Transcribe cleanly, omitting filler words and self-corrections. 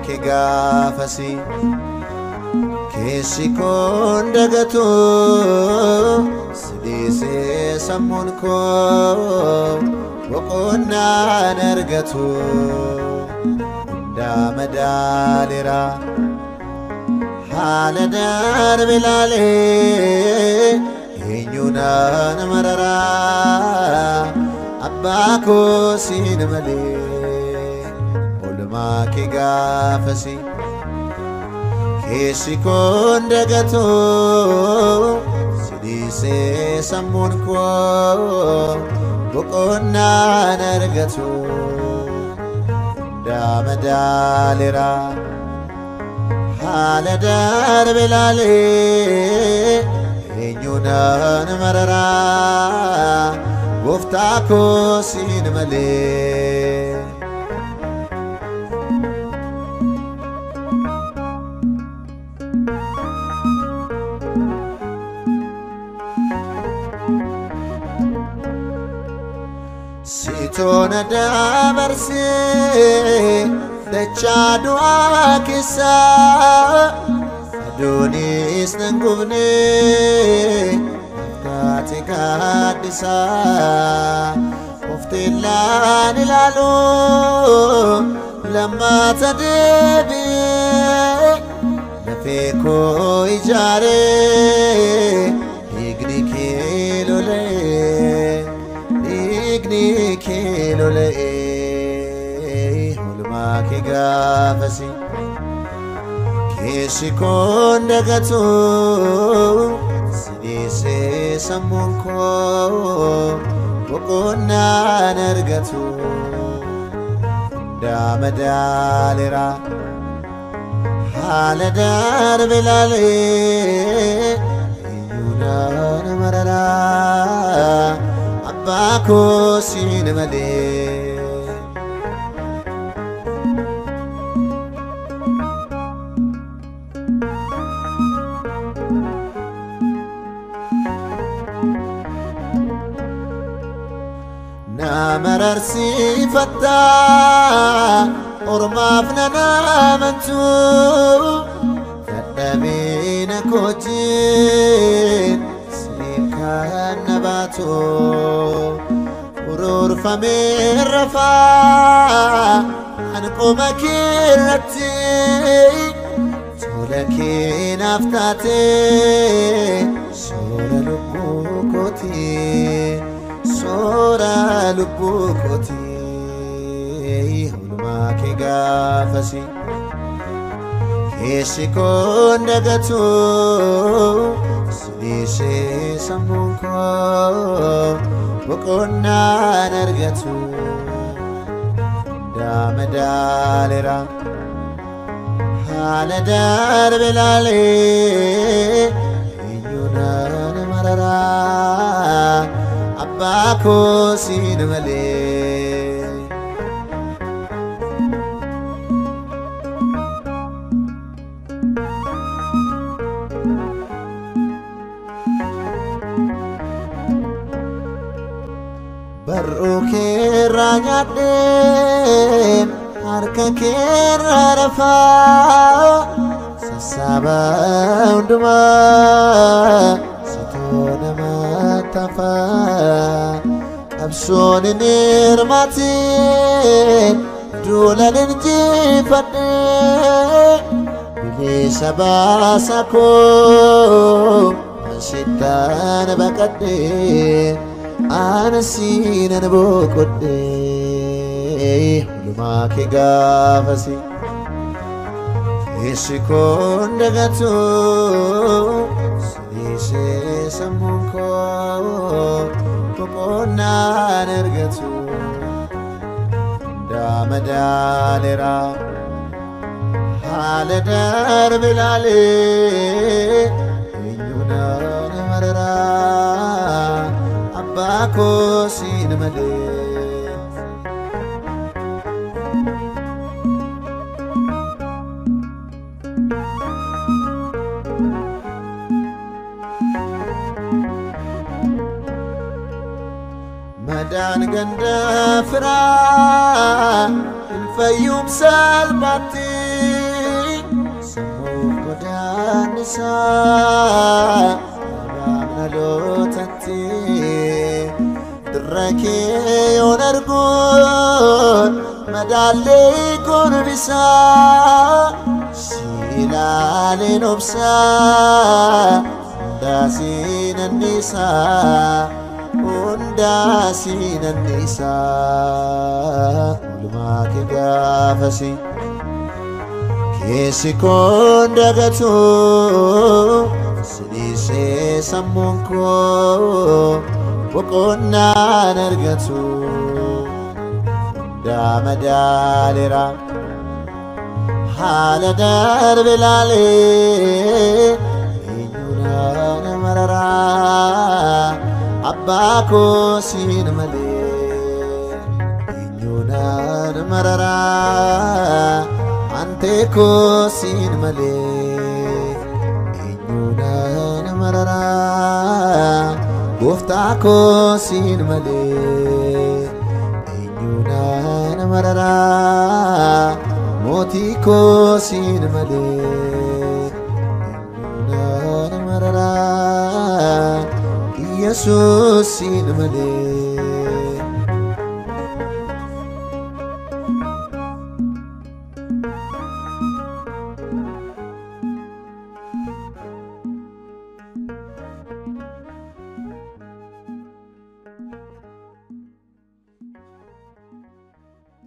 kee gaafasi keessi koon dagatu si dhiisee sammuun koo boqonnaan argatu hundaa madaaleera haala darbe laalee eenyuunaan mararaa abbaa koo siin malee oolmaa kee gaafasi keessi koon dagatu si dhiisee sammuun koo boqonnaan argatu hundaa madaaleera haala darbe laalee eenyuunaan mararaa gooftaa koo siin malee. Sitoona dabarsee dachaa du'aa keessaa aduunis nan gubne naftaate gaaddisaa ofteellaan ilaalu lammaata deebi'ee lafee koo ijaaree dhiigni kee lola'ee dhiigni kee lola'ee oolmaa kee gaafasi keessi koon dagatu si dhiisee sammuun koo boqonnaan argatu hundaa madaaleera haala darbe laalee eenyuunaan mararaa abbaa koo siin malee. Na mararsiifatta ormaaf nan amantu dadhabina kootiin siin kan na baatu ururfamee rafaa an qoma keerratti tola kee naaf taate soora lubbuu kootii soora lubbuu kootii oolmaa kee gaafasi keessi koon dagatu si dhiisee sammuun koo boqonnaan argatu hundaa madaaleera haala darbe laalee eenyuunaan mararaa abbaa koo siin malee. Barruu keerraa nyaadheen harka keerraa rafaa sassaaba hundumaa sitoo nama tafaa qabsoon hin hirmaatiin duulan injifadhee bilisa baasa koo ansittaan baqadhee ana siinan boqodhee oolmaa kee gaafasi keessi koon dagatu si dhiisee sammuun koo boqonnaan argatu hundaa madaaleera haala darbe laalee eenyuunaan mararaa abbaa koo siin malee. Madaan ganda firaa hin fayyumsa salphaatti isaa abaabna lootatti dirra kee yoon arguun madaallee gorbisaa si ilaaleen obsaa hundaa siin annisaa hundaa siin annisaa oolmaa kee gaafasi. Keessi koon dagatu sidhiisee sammuun koo boqonnaan argatu hundaa madaaleera haala darbe laalee eenyuudhaan mararaa abbaa koo siin malee eenyuudhaan mararaa antee koo siin malee eenyuudhaan mararaa gooftaa koo siin malee eenyuudhaan mararaa mootii koo siin malee eenyuudhaan mararaa Yesuus siin malee.